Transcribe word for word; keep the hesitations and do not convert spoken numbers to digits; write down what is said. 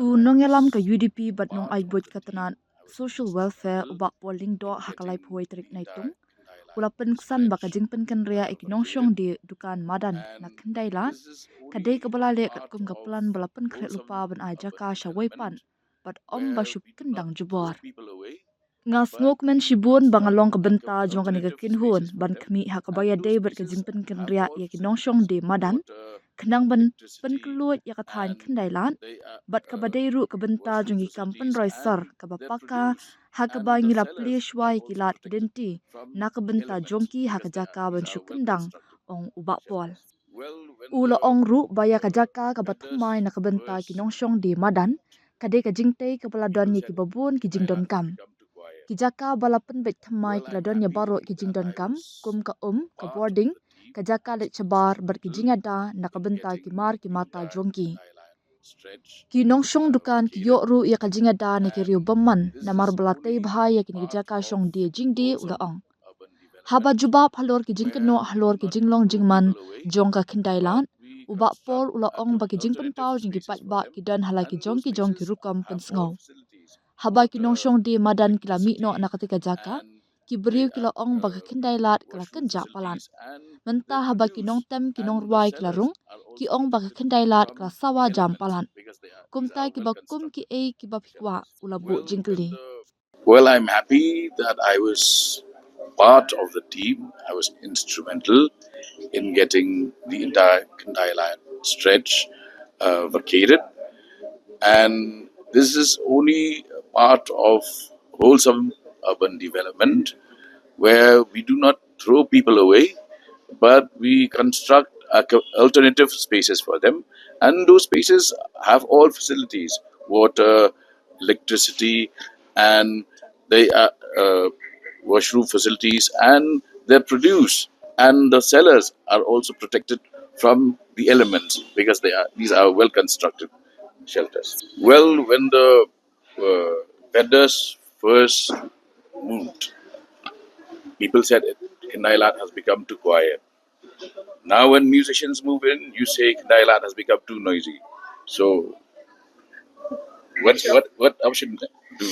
U nongïalam ka U D P bad nongaitbuit ka tnat Social Welfare, u Bah Paul Lyngdoh, ha ka laiphew tarik Naitung, u la pynksan ba ka jingpynkynriah ïa ki nongshong die dukan madan na Khyndailad ka dei kaba la leh katkum ka plan ba la pynkhreh lypa ban ai jaka sha wei pat bad ym ba shu kyndang jubor. Nga sngewkmen shibun ba nga long ka bynta jong kane ka kynhun ban khmih ha kaba ïadei bad ka jingpynkynriah ïa ki nongshong die madan, khnang ban pynkylluid ïa ka thaiñ Khyndailad bad kaba dei ruh ka bynta jong ki kam pynroi sor kaba paka, ha kaba ngi la plie shuwa ïa ki lad ki lynti na ka bynta jong ki ha ka jaka ban shu kyndang, ong u Bah Paul. U la ong ruh ba ïa ka jaka kaba thymmai na ka bynta ki nongshong die madan ka dei ka jingtei kaba la don ïa kiba bun ki jingdonkam. Ki jaka ba la pynbeit thymmai ki la don ïa baroh ki jingdonkam, kum ka um, ka boarding, ka jaka leit shabar bad ki jingïada na ka bynta ki mar ki mata jong ki. Ki nongshong dukan ki ïoh ruh ïa ka jingïada na ki riewbymman namar ba la tei bha ïa kine ki jaka shong die jingdie, u la ong. Haba jubab halor ki jingkynnoh halor ki jinglong jingman jong ka Khyndailad, u Bah Paul u la ong ba ki jingpynpaw jong ki paidbah ki don ha la ki jong ki jong ki rukom pynsngew. Haba ki nongshong die madan ki la mih noh na kata ka jaka, ki briew ki la ong ba ka Khyndailad ka la kynjah palat. Mynta haba ki nongtem ki nongrwai ki la rung, ki ong ba ka Khyndailad ka la sawa jam palat. Kumta kiba kum kiei kiba phi kwah, u la buh jingkylli. Well, I'm happy that I was part of the team. I was instrumental in getting the entire Khyndailad stretch uh, vacated. And this is only part of wholesome urban development where we do not throw people away, but we construct uh, alternative spaces for them. And those spaces have all facilities, water, electricity, and they are uh, washroom facilities, and their produce and the sellers are also protected from the elements because they are these are well constructed shelters. Well, when the uh, vendors first moved, people said Khyndailad has become too quiet. Now, when musicians move in, you say Khyndailad has become too noisy. So, what what what option do